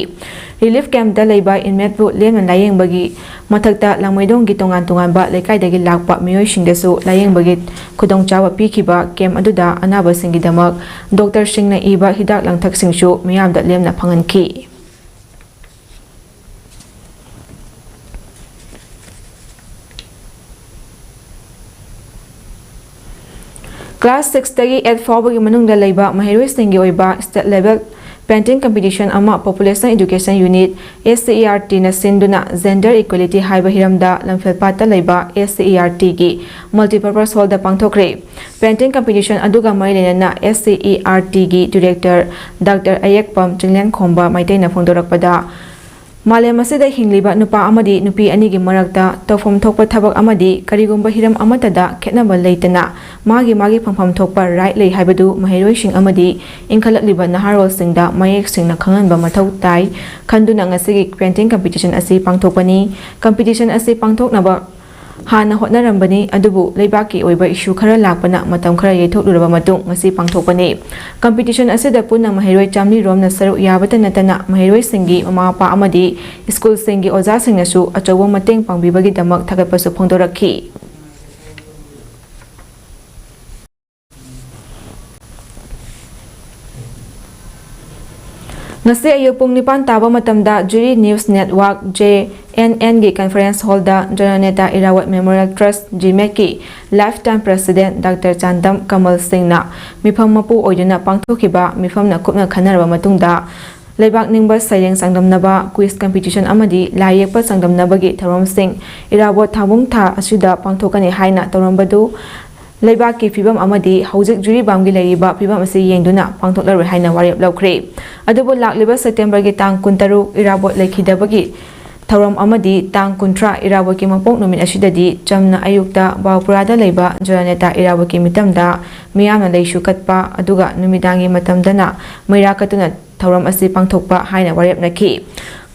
ꯔꯤꯂꯤꯐ ꯀꯦꯝꯞꯇ ꯂꯩꯕ ꯏꯟꯃꯦꯠꯄꯨ ꯂꯦꯝꯅ ꯂꯥꯌꯦꯡꯕꯒꯤ ꯃꯊꯛꯇ ꯂꯥꯡꯃꯩꯗꯣꯡꯒꯤ ꯇꯣꯉꯥꯟ ꯇꯣꯉꯥꯟꯕ ꯂꯩꯀꯥꯏꯗꯒꯤ ꯂꯥꯛꯄ ꯃꯤꯑꯣꯏꯁꯤꯡꯗꯁꯨ ꯂꯥꯌꯦꯡꯕꯒꯤ ꯈꯨꯗꯣꯡꯆꯥꯕ ꯄꯤꯈꯤꯕ ꯀꯦꯝꯞ ꯑꯗꯨꯗ ꯑꯅꯥꯕꯁꯤꯡꯒꯤꯗꯃꯛ ꯗꯣꯛꯇꯔꯁꯤꯡꯅ ꯏꯕ ꯍꯤꯗꯥꯛ ꯂꯥꯡꯊꯛꯁꯤꯡꯁꯨ ꯃꯤꯌꯥꯝꯗ ꯂꯦꯝꯅ ꯐꯪꯍꯟꯈꯤ꯫ ꯀ꯭ꯂꯥꯁ ꯁꯤꯛꯁꯇꯒꯤ ꯑꯦꯠ ꯐꯥꯎꯕꯒꯤ ꯃꯅꯨꯡꯗ ꯂꯩꯕ ꯃꯍꯩꯔꯣꯏꯁꯤꯡꯒꯤ ꯑꯣꯏꯕ ꯁ꯭ꯇꯦꯠ ꯂꯦꯚꯦꯜ ꯄꯦꯟꯇꯤꯡ ꯀꯝꯄꯤꯇꯤꯁꯟ ꯑꯃ population education unit, S C E R ꯇꯤꯅ ꯁꯤꯟꯗꯨꯅ ꯖꯦꯟꯗꯔ ꯏꯀ꯭ꯋꯦꯂꯤꯇꯤ ꯍꯥꯏꯕ ꯍꯤꯔꯝꯗ ꯂꯝꯐꯦꯜꯄꯥꯠꯇ ꯂꯩꯕ ꯑꯦꯁ ꯁꯤ ꯏ ꯑꯥꯔ ꯇꯤꯒꯤ ꯃꯜꯇꯤꯄꯔꯄꯁ ꯍꯣꯜꯗ ꯄꯥꯡꯊꯣꯛꯈ꯭ꯔꯦ꯫ ꯄꯦꯟꯇꯤꯡ ꯀꯝꯄꯤꯇꯤꯁꯟ ꯑꯗꯨꯒ ꯃꯔꯤ ꯂꯩꯅꯅ ꯑꯦꯁ ꯁꯤ ꯏ ꯑꯥꯔ ꯇꯤꯒꯤ ꯗꯤꯔꯦꯛꯇꯔ ꯗꯥꯛꯇꯔ ꯑꯌꯦꯛꯄꯝ ꯆꯤꯡꯂꯦꯟꯈꯣꯝꯕ ꯃꯩꯇꯩꯅ ꯐꯣꯡꯗꯣꯔꯛꯄꯗ, ꯃꯥꯂꯦꯝ ꯑꯁꯤꯗ ꯍꯤꯡꯂꯤꯕ ꯅꯨꯄꯥ ꯑꯃꯗꯤ ꯅꯨꯄꯤ ꯑꯅꯤꯒꯤ ꯃꯔꯛꯇ ꯇꯧꯐꯝ ꯊꯣꯛꯄ ꯊꯕꯛ ꯑꯃꯗꯤ ꯀꯔꯤꯒꯨꯝꯕ ꯍꯤꯔꯝ ꯑꯃꯠꯇꯗ ꯈꯦꯠꯅꯕ ꯂꯩꯇꯅ ꯃꯥꯒꯤ ꯃꯥꯒꯤ ꯐꯪꯐꯝ ꯊꯣꯛꯄ ꯔꯥꯏꯠ ꯂꯩ ꯍꯥꯏꯕꯗꯨ ꯃꯍꯩꯔꯣꯏꯁꯤꯡ ꯑꯃꯗꯤ ꯏꯟꯈꯠꯂꯛꯂꯤꯕ ꯅꯍꯥꯔꯣꯜꯁꯤꯡꯗ ꯃꯌꯦꯛ ꯁꯦꯡꯅ ꯈꯪꯍꯟꯕ ꯃꯊꯧ ꯇꯥꯏ ꯈꯟꯗꯨꯅ ꯉꯁꯤꯒꯤ ꯄꯦꯟꯇꯤꯡ ꯀꯝꯄꯤꯇꯤꯁꯟ ꯑꯁꯤ ꯄꯥꯡꯊꯣꯛꯄꯅꯤ꯫ ꯀꯝꯄꯤꯇꯤꯁꯟ ꯑꯁꯤ ꯄꯥꯡꯊꯣꯛꯅꯕ ꯍꯥꯟꯅ ꯍꯣꯠꯅꯔꯝꯕꯅꯤ, ꯑꯗꯨꯕꯨ ꯂꯩꯕꯥꯛꯀꯤ ꯑꯣꯏꯕ ꯏꯁꯨ ꯈꯔ ꯂꯥꯛꯄꯅ ꯃꯇꯝ ꯈꯔ ꯌꯩꯊꯣꯛꯂꯨꯔꯕ ꯃꯇꯨꯡ ꯉꯁꯤ ꯄꯥꯡꯊꯣꯛꯄꯅꯤ꯫ ꯀꯝꯄꯤꯇꯤꯁꯟ ꯑꯁꯤꯗ ꯄꯨꯟꯅ ꯃꯍꯩꯔꯣꯏ ꯆꯥꯃꯔꯤ ꯔꯣꯝꯅ ꯁꯔꯨꯛ ꯌꯥꯕꯇ ꯅꯠꯇꯅ ꯃꯍꯩꯔꯣꯏꯁꯤꯡꯒꯤ ꯃꯃꯥ ꯃꯄꯥ ꯑꯃꯗꯤ ꯁ꯭ꯀꯨꯜꯁꯤꯡꯒꯤ ꯑꯣꯖꯥꯁꯤꯡꯅꯁꯨ ꯑꯆꯧꯕ ꯃꯇꯦꯡ ꯄꯥꯡꯕꯤꯕꯒꯤꯗꯃꯛ ꯊꯥꯒꯠꯄꯁꯨ ꯐꯣꯡꯗꯣꯔꯛꯈꯤ꯫ ꯉꯁꯤ ꯑꯌꯨꯛ ꯄꯨꯡ ꯅꯤꯄꯥꯟ ꯇꯥꯕ ꯃꯇꯝꯗ ꯖꯨꯔꯤ ꯅ꯭ꯌꯨꯁ ꯅꯦꯠꯋꯥꯔꯛ, ꯖꯦ ꯑꯦꯟ ꯑꯦꯟꯒꯤ ꯀꯟꯐꯔꯦꯟꯁ ꯍꯣꯜꯗ ꯖꯅꯅꯦꯇꯥ ꯏꯔꯥꯋꯠ ꯃꯦꯃꯣꯔꯤꯌꯦꯜ ꯇ꯭ꯔꯁ, ꯖꯤꯃꯦꯠꯀꯤ lifetime president doctor Chandam Kamal ꯁꯤꯡꯅ ꯃꯤꯐꯝ ꯃꯄꯨ ꯑꯣꯏꯗꯨꯅ ꯄꯥꯡꯊꯣꯛꯈꯤꯕ ꯃꯤꯐꯝꯅ ꯀꯨꯞꯅ ꯈꯟꯅꯔꯕ ꯃꯇꯨꯡꯗ, ꯂꯩꯕꯥꯛ ꯅꯤꯡꯕ ꯁꯩꯔꯦꯡ ꯆꯥꯡꯗꯝꯅꯕ, ꯀ꯭ꯋꯤꯖ ꯀꯝꯄꯤꯇꯤꯁꯟ ꯑꯃꯗꯤ ꯂꯥꯏ ꯌꯦꯛꯄ ꯆꯥꯡꯗꯝꯅꯕꯒꯤ ꯊꯧꯔꯝꯁꯤꯡ ꯏꯔꯥꯕꯣꯠ ꯊꯥꯡꯕꯨꯡ ꯊꯥ ꯑꯁꯤꯗ ꯄꯥꯡꯊꯣꯛꯀꯅꯤ ꯍꯥꯏꯅ ꯇꯧꯔꯝꯕꯗꯨ ꯂꯩꯕꯥꯛꯀꯤ ꯐꯤꯕꯝ ꯑꯃꯗꯤ ꯍꯧꯖꯤꯛ ꯖꯨꯔꯤꯕꯥꯝꯒꯤ ꯂꯩꯔꯤꯕ ꯐꯤꯕꯝ ꯑꯁꯤ ꯌꯦꯡꯗꯨꯅ ꯄꯥꯡꯊꯣꯛꯂꯔꯣꯏ ꯍꯥꯏꯅ ꯋꯥꯔꯦꯞ ꯂꯧꯈ꯭ꯔꯦ꯫ ꯑꯗꯨꯕꯨ ꯂꯥꯛꯂꯤꯕ ꯁꯦꯞꯇꯦꯝꯕꯔꯒꯤ ꯇꯥꯡ ꯀꯨꯟꯇꯔꯨꯛ ꯏꯔꯥꯕꯣꯠ ꯂꯩꯈꯤꯗꯕꯒꯤ ꯊꯧꯔꯝ ꯑꯃꯗꯤ ꯇꯥꯡ ꯀꯨꯟꯊ꯭ꯔꯥ ꯏꯔꯥꯕꯣꯠꯀꯤ ꯃꯄꯣꯛ ꯅꯨꯃꯤꯠ ꯑꯁꯤꯗꯗꯤ ꯆꯝꯅ ꯑꯌꯨꯛꯇ ꯕꯥꯎꯄꯨꯔꯥꯗ ꯂꯩꯕ ꯖꯅꯅꯦꯇꯥ ꯏꯔꯥꯕꯣꯠꯀꯤ ꯃꯤꯇꯝꯗ ꯃꯤꯌꯥꯝꯅ ꯂꯩꯁꯨ ꯀꯠꯄ, ꯑꯗꯨꯒ ꯅꯨꯃꯤꯗꯥꯡꯒꯤ ꯃꯇꯝꯗꯅ ꯃꯩꯔꯥ ꯀꯠꯇꯨꯅ ꯊꯧꯔꯝ ꯑꯁꯤ ꯄꯥꯡꯊꯣꯛꯄ ꯍꯥꯏꯅ ꯋꯥꯔꯦꯞꯅꯈꯤ꯫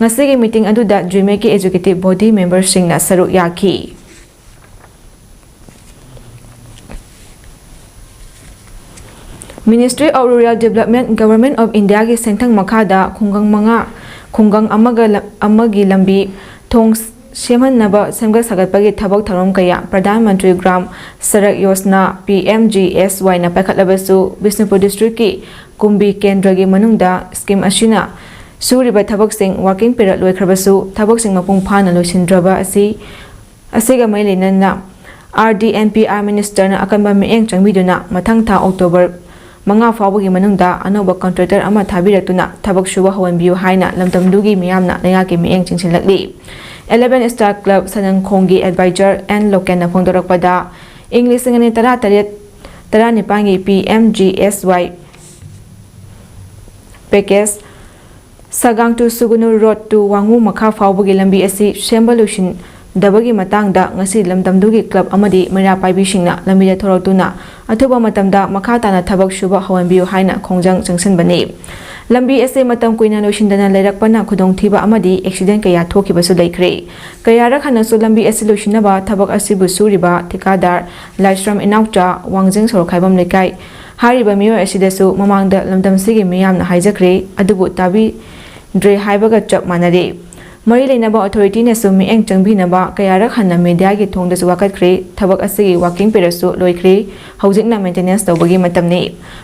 ꯉꯁꯤꯒꯤ ꯃꯤꯇꯤꯡ ꯑꯗꯨꯗ ꯖꯤꯃꯦꯠꯀꯤ ꯑꯦꯛꯖꯤꯀ꯭ꯌꯨꯇꯤꯚ ꯕꯣꯗꯤ ꯃꯦꯝꯕꯔꯁꯤꯡꯅ ꯁꯔꯨꯛ ꯌꯥꯈꯤ꯫ Ministry of Rural Development, Government of Indiaꯒꯤ ꯁꯦꯟꯊꯪ ꯃꯈꯥꯗ ꯈꯨꯡꯒꯪ ꯃꯉꯥ, ꯈꯨꯡꯒꯪ ꯑꯃꯒ ꯂ-, ꯑꯃꯒꯤ ꯂꯝꯕꯤ ꯊꯣꯡ ꯁꯦꯝꯍꯟꯅꯕ ꯁꯦꯝꯒꯠ ꯁꯥꯒꯠꯄꯒꯤ ꯊꯕꯛ ꯊꯧꯔꯝ ꯀꯌꯥ Pradhan Mantri Gram Sadak Yojana, P M G S ꯋꯥꯏꯅ ꯄꯥꯏꯈꯠꯂꯕꯁꯨ, ꯕꯤꯁꯅꯨꯄꯨꯔ ꯗꯤꯁꯇ꯭ꯔꯤꯛꯀꯤ ꯀꯨꯝꯕꯤ ꯀꯦꯟꯗ꯭ꯔꯒꯤ ꯃꯅꯨꯡꯗ ꯁ꯭ꯀꯤꯝ ꯑꯁꯤꯅ ꯁꯨꯔꯤꯕ ꯊꯕꯛꯁꯤꯡ working period ꯂꯣꯏꯈ꯭ꯔꯕꯁꯨ, ꯊꯕꯛꯁꯤꯡ ꯃꯄꯨꯡ ꯐꯥꯅ ꯂꯣꯏꯁꯤꯟꯗ꯭ꯔꯕ ꯑꯁꯤ ꯑꯁꯤꯒ ꯃꯔꯤ ꯂꯩꯅꯅ, R D N P R ꯃꯤꯅꯤꯁꯇꯔꯅ ꯑꯀꯟꯕ ꯃꯤꯠꯌꯦꯡ ꯆꯪꯕꯤꯗꯨꯅ ꯃꯊꯪ ꯊꯥ ꯑꯣꯛꯇꯣꯕꯔ ꯃꯉꯥ ꯐꯥꯎꯕꯒꯤ ꯃꯅꯨꯡꯗ ꯑꯅꯧꯕ ꯀꯟꯇ꯭ꯔꯦꯛꯇꯔ ꯑꯃ ꯊꯥꯕꯤꯔꯛꯇꯨꯅ ꯊꯕꯛ ꯁꯨꯕ ꯍꯧꯍꯟꯕꯤꯌꯨ ꯍꯥꯏꯅ ꯂꯝꯗꯝꯗꯨꯒꯤ ꯃꯤꯌꯥꯝꯅ ꯂꯩꯉꯥꯛꯀꯤ ꯃꯤꯠꯌꯦꯡ ꯆꯤꯡꯁꯤꯜꯂꯛꯂꯤ꯫ Eleven Star Club ꯁꯅꯪꯈꯣꯡꯒꯤ adviser and ꯂꯣꯀꯦꯟꯅ ꯐꯣꯡꯗꯣꯔꯛꯄꯗ, ꯏꯪ ꯂꯤꯁꯤꯡ ꯑꯅꯤ ꯇꯔꯥꯇꯔꯦꯠ ꯇꯔꯥꯅꯤꯄꯥꯟꯒꯤ ꯄꯤ M G S Y package ꯁꯒꯥꯡ to ꯁꯨꯒꯨꯅꯨ road to ꯋꯥꯉꯨ ꯃꯈꯥ ꯐꯥꯎꯕꯒꯤ ꯂꯝꯕꯤ ꯑꯁꯤ ꯁꯦꯝꯕ ꯂꯣꯏꯁꯤꯟ-, ꯗꯕꯒꯤ ꯃꯇꯥꯡꯗ ꯉꯁꯤ ꯂꯝꯗꯝꯗꯨꯒꯤ ꯀ꯭ꯂꯕ ꯑꯃꯗꯤ ꯃꯩꯔꯥ ꯄꯥꯏꯕꯤꯁꯤꯡꯅ ꯂꯝꯕꯤꯗ ꯊꯣꯔꯛꯇꯨꯅ ꯑꯊꯨꯕ ꯃꯇꯝꯗ ꯃꯈꯥ ꯇꯥꯅ ꯊꯕꯛ ꯁꯨꯕ ꯍꯧꯍꯟꯕꯤꯌꯨ ꯍꯥꯏꯅ ꯈꯣꯡꯖꯪ ꯆꯪꯁꯤꯟꯕꯅꯤ꯫ ꯂꯝꯕꯤ ꯑꯁꯤ ꯃꯇꯝ ꯀꯨꯏꯅ ꯂꯣꯏꯁꯤꯟꯗꯅ ꯂꯩꯔꯛꯄꯅ ꯈꯨꯗꯣꯡꯊꯤꯕ ꯑꯃꯗꯤ ꯑꯦꯛꯁꯤꯗꯦꯟ ꯀꯌꯥ ꯊꯣꯛꯈꯤꯕꯁꯨ ꯂꯩꯈ꯭ꯔꯦ꯫ ꯀꯌꯥꯔꯛ ꯍꯟꯅꯁꯨ ꯂꯝꯕꯤ ꯑꯁꯤ ꯂꯣꯏꯁꯤꯟꯅꯕ ꯊꯕꯛ ꯑꯁꯤꯕꯨ ꯁꯨꯔꯤꯕ ꯊꯤꯀꯥꯗꯥꯔ ꯂꯥꯏꯁ꯭ꯔꯝ ꯏꯅꯥꯎꯆꯥ ꯋꯥꯡꯖꯤꯡ ꯁꯣꯔꯣꯛꯈꯥꯏꯕꯝ ꯂꯩꯀꯥꯏ ꯍꯥꯏꯔꯤꯕ ꯃꯤꯑꯣꯏ ꯑꯁꯤꯗꯁꯨ ꯃꯃꯥꯡꯗ ꯂꯝꯗꯝꯁꯤꯒꯤ ꯃꯤꯌꯥꯝꯅ ꯍꯥꯏꯖꯈ꯭ꯔꯦ, ꯑꯗꯨꯕꯨ ꯇꯥꯕꯤꯗ꯭ꯔꯦ ꯍꯥꯏꯕꯒ ꯆꯞ ꯃꯥꯟꯅꯔꯦ꯫ ꯃꯔꯤ ꯂꯩꯅꯕ ꯑꯣꯊꯣꯔꯤꯇꯤꯅꯁꯨ ꯃꯤꯠꯌꯦꯡ ꯆꯪꯕꯤꯅꯕ ꯀꯌꯥꯔꯛ ꯍꯟꯅ ꯃꯦꯗꯤꯌꯥꯒꯤ ꯊꯣꯡꯗꯁꯨ ꯋꯥꯀꯠꯈ꯭ꯔꯦ꯫ ꯊꯕꯛ ꯑꯁꯤꯒꯤ ꯋꯥꯀꯤꯡ ꯄꯦꯔꯠꯁꯨ ꯂꯣꯏꯈ꯭ꯔꯦ꯫ ꯍꯧꯖꯤꯛꯅ ꯃꯦꯟꯇꯦꯅꯦꯟꯁ ꯇꯧꯕꯒꯤ ꯃꯇꯝꯅꯤ꯫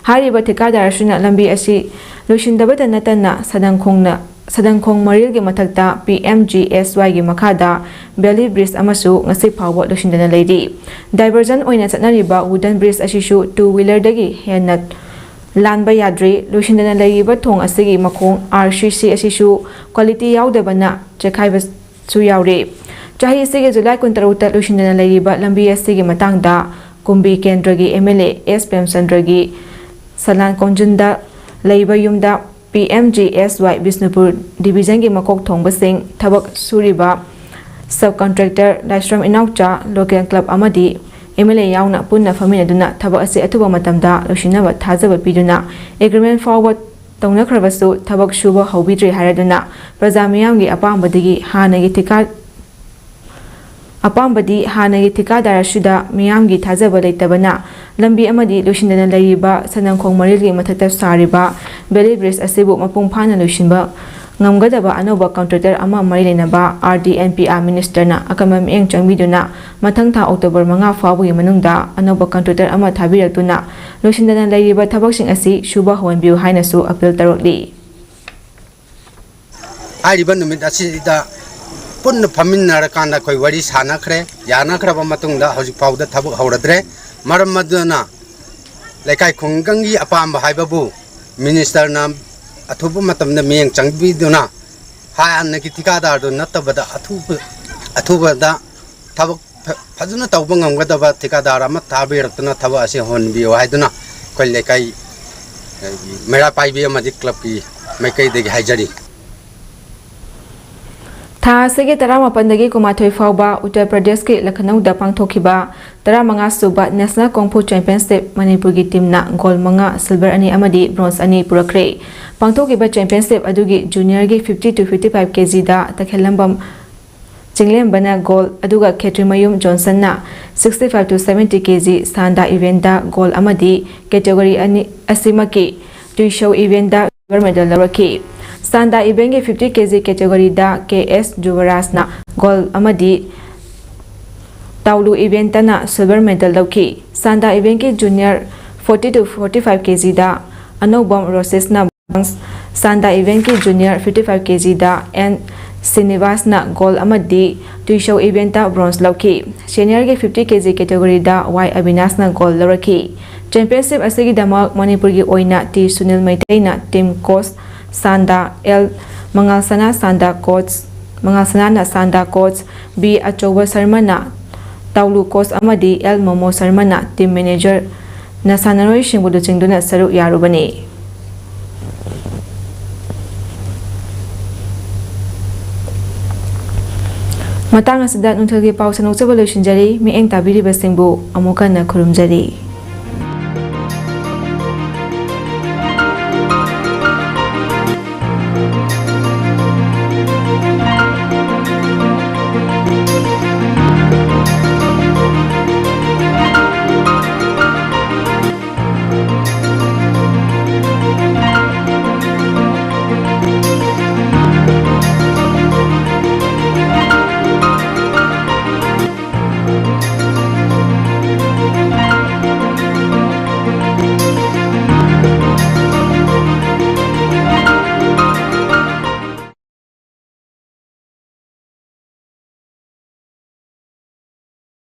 ꯍꯥꯏꯔꯤꯕ ꯊꯤꯀꯥꯗꯥꯔ ꯑꯁꯤꯅ ꯂꯝꯕꯤ ꯑꯁꯤ ꯂꯣꯏꯁꯤꯟꯗꯕꯇ ꯅꯠꯇꯅ ꯁꯗꯪꯈꯣꯡꯅ ꯁꯗꯪꯈꯣꯡ ꯃꯔꯤꯜꯒꯤ ꯃꯊꯛꯇ ꯄꯤ ꯑꯦꯝ ꯖꯤ ꯑꯦꯁ ꯋꯥꯏꯒꯤ ꯃꯈꯥꯗ ꯕꯦꯂꯤ ꯕ꯭ꯔꯤꯖ ꯑꯃꯁꯨ ꯉꯁꯤ ꯐꯥꯎꯕ ꯂꯣꯏꯁꯤꯟꯗꯅ ꯂꯩꯔꯤ꯫ ꯗꯥꯏꯚꯔꯖꯟ ꯑꯣꯏꯅ ꯆꯠꯅꯔꯤꯕ ꯋꯨꯗꯟ ꯕ꯭ꯔꯤꯖ ꯑꯁꯤꯁꯨ ꯇꯨ ꯋꯤꯂꯔꯗꯒꯤ ꯍꯦꯟꯅ ꯂꯥꯟꯕ ꯌꯥꯗ꯭ꯔꯤ꯫ ꯂꯣꯏꯁꯤꯟꯗꯅ ꯂꯩꯔꯤꯕ ꯊꯣꯡ ꯑꯁꯤꯒꯤ ꯃꯈꯣꯡ ꯑꯥꯔ ꯁꯤ ꯁꯤ ꯑꯁꯤꯁꯨ ꯀ꯭ꯋꯥꯂꯤꯇꯤ ꯌꯥꯎꯗꯕꯅ ꯆꯦꯛꯈꯥꯏꯕꯁꯨ ꯌꯥꯎꯔꯤ꯫ ꯆꯍꯤ ꯑꯁꯤꯒꯤ ꯖꯨꯂꯥꯏ ꯀꯨꯟꯇꯔꯨꯛꯇ ꯂꯣꯏꯁꯤꯟꯗꯅ ꯂꯩꯔꯤꯕ ꯂꯝꯕꯤ ꯑꯁꯤꯒꯤ ꯃꯇꯥꯡꯗ ꯀꯨꯝꯕꯤ ꯀꯦꯟꯗ꯭ꯔꯒꯤ ꯑꯦꯝ ꯑꯦꯜ ꯑꯦ ꯑꯦꯁ ꯄ꯭ꯔꯦꯝꯆꯟꯗ꯭ꯔꯒꯤ ꯁꯂꯥꯟ ꯀꯣꯟꯖꯨꯟꯗ ꯂꯩꯕ ꯌꯨꯝꯗ ꯄꯤ ꯑꯦꯝ ꯖꯤ ꯑꯦꯁ ꯋꯥꯏ ꯕꯤꯁꯅꯨꯄꯨꯔ ꯗꯤꯕꯤꯖꯟꯒꯤ ꯃꯀꯣꯛ ꯊꯣꯡꯕꯁꯤꯡ, ꯊꯕꯛ ꯁꯨꯔꯤꯕ ꯁꯕ ꯀꯟꯇ꯭ꯔꯦꯛꯇꯔ ꯂꯥꯏꯁ꯭ꯔꯝ ꯏꯅꯥꯎꯆꯥ, ꯂꯣꯀꯦꯜ ꯀ꯭ꯂꯕ ꯑꯃꯗꯤ ꯑꯦꯝ ꯑꯦꯜ ꯑꯦ ꯌꯥꯎꯅ ꯄꯨꯟꯅ ꯐꯝꯃꯤꯟꯅꯗꯨꯅ ꯊꯕꯛ ꯑꯁꯤ ꯑꯊꯨꯕ ꯃꯇꯝꯗ ꯂꯣꯏꯁꯤꯟꯅꯕ ꯊꯥꯖꯕ ꯄꯤꯗꯨꯅ ꯑꯦꯒ꯭ꯔꯤꯃꯦꯟ ꯐꯥꯎꯕ ꯇꯧꯅꯈ꯭ꯔꯕꯁꯨ ꯊꯕꯛ ꯁꯨꯕ ꯍꯧꯕꯤꯗ꯭ꯔꯤ ꯍꯥꯏꯔꯗꯨꯅ ꯄ꯭ꯔꯖꯥ ꯃꯤꯌꯥꯝꯒꯤ ꯑꯄꯥꯝꯕꯗꯒꯤ ꯍꯥꯟꯅꯒꯤ ꯊꯤꯀꯥ ꯑꯄꯥꯝꯕꯗꯤ ꯍꯥꯟꯅꯒꯤ ꯊꯤꯀꯥꯗꯥꯔ ꯑꯁꯤꯗ ꯃꯤꯌꯥꯝꯒꯤ ꯊꯥꯖꯕ ꯂꯩꯇꯕꯅ ꯂꯝꯕꯤ ꯑꯃꯗꯤ ꯂꯣꯏꯁꯤꯟꯗꯅ ꯂꯩꯔꯤꯕ ꯁꯅꯪꯈꯣꯡ ꯃꯔꯤꯜꯒꯤ ꯃꯊꯛꯇ ꯁꯥꯔꯤꯕ ꯕꯦꯂꯤ ꯕ꯭ꯔꯤꯖ ꯑꯁꯤꯕꯨ ꯃꯄꯨꯡ ꯐꯥꯅ ꯂꯣꯏꯁꯤꯟꯕ ꯉꯝꯒꯗꯕ ꯑꯅꯧꯕ ꯀꯟꯇ꯭ꯔꯦꯛꯇꯔ ꯑꯃ ꯃꯔꯤ ꯂꯩꯅꯕ R D N P R ꯃꯤꯅꯤꯁꯇꯔꯅ ꯑꯀꯟꯕ ꯃꯤꯠꯌꯦꯡ ꯆꯪꯕꯤꯗꯨꯅ ꯃꯊꯪ ꯊꯥ ꯑꯣꯛꯇꯣꯕꯔ ꯃꯉꯥ ꯐꯥꯎꯕꯒꯤ ꯃꯅꯨꯡꯗ ꯑꯅꯧꯕ ꯀꯟꯇ꯭ꯔꯦꯛꯇꯔ ꯑꯃ ꯊꯥꯕꯤꯔꯛꯇꯨꯅ ꯂꯣꯏꯁꯤꯟꯗꯅ ꯂꯩꯔꯤꯕ ꯊꯕꯛꯁꯤꯡ ꯑꯁꯤ ꯁꯨꯕ ꯍꯧꯍꯟꯕꯤꯌꯨ ꯍꯥꯏꯅꯁꯨ ꯑꯄꯤꯜ ꯇꯧꯔꯛꯂꯤ꯫ ꯍꯥꯏꯔꯤꯕ ꯅꯨꯃꯤꯠ ꯑꯁꯤꯗ ꯄꯨꯟꯅ ꯐꯝꯃꯤꯟꯅꯔꯀꯥꯟꯗ ꯑꯩꯈꯣꯏ ꯋꯥꯔꯤ ꯁꯥꯟꯅꯈ꯭ꯔꯦ꯫ ꯌꯥꯅꯈ꯭ꯔꯕ ꯃꯇꯨꯡꯗ ꯍꯧꯖꯤꯛ ꯐꯥꯎꯗ ꯊꯕꯛ ꯍꯧꯔꯗ꯭ꯔꯦ꯫ ꯃꯔꯝ ꯑꯗꯨꯅ ꯂꯩꯀꯥꯏ ꯈꯨꯡꯒꯪꯒꯤ ꯑꯄꯥꯝꯕ ꯍꯥꯏꯕꯕꯨ ꯃꯤꯅꯤꯁꯇꯔꯅ ꯑꯊꯨꯕ ꯃꯇꯝꯗ ꯃꯤꯠꯌꯦꯡ ꯆꯪꯕꯤꯗꯨꯅ ꯍꯥꯟꯅꯒꯤ ꯊꯤꯀꯥꯗꯥꯔꯗꯨ ꯅꯠꯇꯕꯗ ꯑꯊꯨꯕ-, ꯑꯊꯨꯕꯗ ꯊꯕꯛ ꯐ-, ꯐꯖꯅ ꯇꯧꯕ ꯉꯝꯒꯗꯕ ꯊꯤꯀꯥꯗꯥꯔ ꯑꯃ ꯊꯥꯕꯤꯔꯛꯇꯨꯅ ꯊꯕꯛ ꯑꯁꯤ ꯍꯧꯍꯟꯕꯤꯌꯨ ꯍꯥꯏꯗꯨꯅ ꯑꯩꯈꯣꯏ ꯂꯩꯀꯥꯏ, ꯑ, ꯃꯩꯔꯥ ꯄꯥꯏꯕꯤ ꯑꯃꯗꯤ ꯀ꯭ꯂꯕꯀꯤ ꯃꯥꯏꯀꯩꯗꯒꯤ ꯍꯥꯏꯖꯔꯤ꯫ ꯊꯥ ꯑꯁꯤꯒꯤ ꯇꯔꯥꯃꯥꯄꯟꯗꯒꯤ ꯀꯨꯟꯃꯥꯊꯣꯏ ꯐꯥꯎꯕ ꯎꯠꯇꯔ ꯄ꯭ꯔꯗꯦꯁꯀꯤ ꯂꯈꯅꯧꯗ ꯄꯥꯡꯊꯣꯛꯈꯤꯕ ꯇꯔꯥꯃꯉꯥ ꯁꯨꯕ ꯅꯦꯁꯅꯦꯜ ꯀꯣꯡꯐꯨ ꯆꯦꯝꯄꯤꯌꯟꯁꯤꯞ ꯃꯅꯤꯄꯨꯔꯒꯤ ꯇꯤꯝꯅ ꯒꯣꯜ ꯃꯉꯥ, ꯁꯤꯜꯚꯔ ꯑꯅꯤ ꯑꯃꯗꯤ ꯕ꯭ꯔꯣꯟꯖ ꯑꯅꯤ ꯄꯨꯔꯛꯈ꯭ꯔꯦ꯫ ꯄꯥꯡꯊꯣꯛꯈꯤꯕ ꯆꯦꯝꯄꯤꯌꯟꯁꯤꯞ ꯑꯗꯨꯒꯤ ꯖꯨꯅꯤꯌꯔꯒꯤ fifty to fifty five kg ꯗ ꯇꯈꯦꯜꯂꯝꯕꯝ ꯆꯤꯡꯂꯦꯝꯕꯅ ꯒꯣꯜ, ꯑꯗꯨꯒ ꯈꯦꯇ꯭ꯔꯤꯃꯌꯨꯝ ꯖꯣꯟꯁꯟꯅ sixty five to seventy kg sanda ꯏꯚꯦꯟꯗ ꯒꯣꯜ ꯑꯃꯗꯤ ꯀꯦꯇꯦꯒꯣꯔꯤ ꯑꯅꯤ ꯑꯁꯤꯃꯛꯀꯤ ꯇꯨꯏꯁꯧ ꯏꯚꯦꯟꯗ ꯁꯤꯜꯚꯔ ꯃꯦꯗꯜ ꯂꯧꯔꯛꯈꯤ꯫ ꯁꯥꯟꯗꯥ ꯏꯚꯦꯟꯒꯤ fifty kg ꯀꯦꯇꯦꯒꯣꯔꯤꯗ ꯀꯦ ꯑꯦꯁ ꯖꯨꯕꯔꯥꯖꯅ ꯒꯣꯜ ꯑꯃꯗꯤ ꯇꯥꯎꯂꯨ ꯏꯚꯦꯟꯇꯅ ꯁꯤꯜꯚꯔ ꯃꯦꯗꯜ ꯂꯧꯈꯤ꯫ ꯁꯥꯟꯗꯥ ꯏꯚꯦꯟꯒꯤ junior forty to forty five kg ꯗ ꯑꯅꯧꯕꯝ ꯔꯣꯁꯦꯁꯅ ꯕ꯭ꯔꯣꯟꯖ, ꯁꯥꯟꯗꯥ ꯏꯚꯦꯟꯒꯤ ꯖꯨꯅꯤꯌꯔ fifty five kg ꯗ ꯑꯦꯟ ꯁ꯭ꯔꯤꯅꯤꯕꯥꯁꯅ ꯒꯣꯜ ꯑꯃꯗꯤ ꯇꯨꯏꯁꯧ ꯏꯚꯦꯟꯇ ꯕ꯭ꯔꯣꯟꯖ ꯂꯧꯈꯤ꯫ ꯁꯦꯅꯤꯌꯔꯒꯤ fifty kg ꯀꯦꯇꯦꯒꯣꯔꯤꯗ ꯋꯥꯏ ꯑꯕꯤꯅꯥꯁꯅ ꯒꯣꯜ ꯂꯧꯔꯛꯈꯤ꯫ ꯆꯦꯝꯄꯤꯌꯟꯁꯤꯞ ꯑꯁꯤꯒꯤꯗꯃꯛ ꯃꯅꯤꯄꯨꯔꯒꯤ ꯑꯣꯏꯅ ꯇꯤ ꯁꯨꯅꯤꯜ ꯃꯩꯇꯩꯅ ꯇꯤꯝ ꯀꯣꯆ ꯁꯥꯟꯗꯥ, ꯑꯦꯜ ꯃꯉꯥꯜꯁꯅꯥ ꯁꯥꯟꯗꯥ ꯀꯣꯆ, ꯃꯉꯥꯜꯁꯅꯥꯅ ꯁꯥꯟꯗꯥ ꯀꯣꯆ, ꯕꯤ ꯑꯆꯧꯕ ꯁꯔꯃꯅ ꯇꯥꯎꯂꯨ ꯀꯣꯆ ꯑꯃꯗꯤ ꯑꯦꯜ ꯃꯣꯃꯣ ꯁꯔꯃꯅ ꯇꯤꯝ ꯃꯦꯅꯦꯖꯔꯅ ꯁꯥꯟꯅꯔꯣꯏꯁꯤꯡꯕꯨ ꯂꯨꯆꯤꯡꯗꯨꯅ ꯁꯔꯨꯛ ꯌꯥꯔꯨꯕꯅꯤ꯫ ꯃꯇꯥꯡ ꯑꯁꯤꯗ ꯅꯨꯡꯊꯤꯜꯒꯤ ꯄꯥꯎ ꯁꯟꯗꯣꯛꯆꯕ ꯂꯣꯏꯁꯤꯟꯖꯔꯤ꯫ ꯃꯤꯠꯌꯦꯡ ꯇꯥꯕꯤꯔꯤꯕꯁꯤꯡꯕꯨ ꯑꯃꯨꯛ ꯍꯟꯅ ꯈꯨꯔꯨꯝꯖꯔꯤ꯫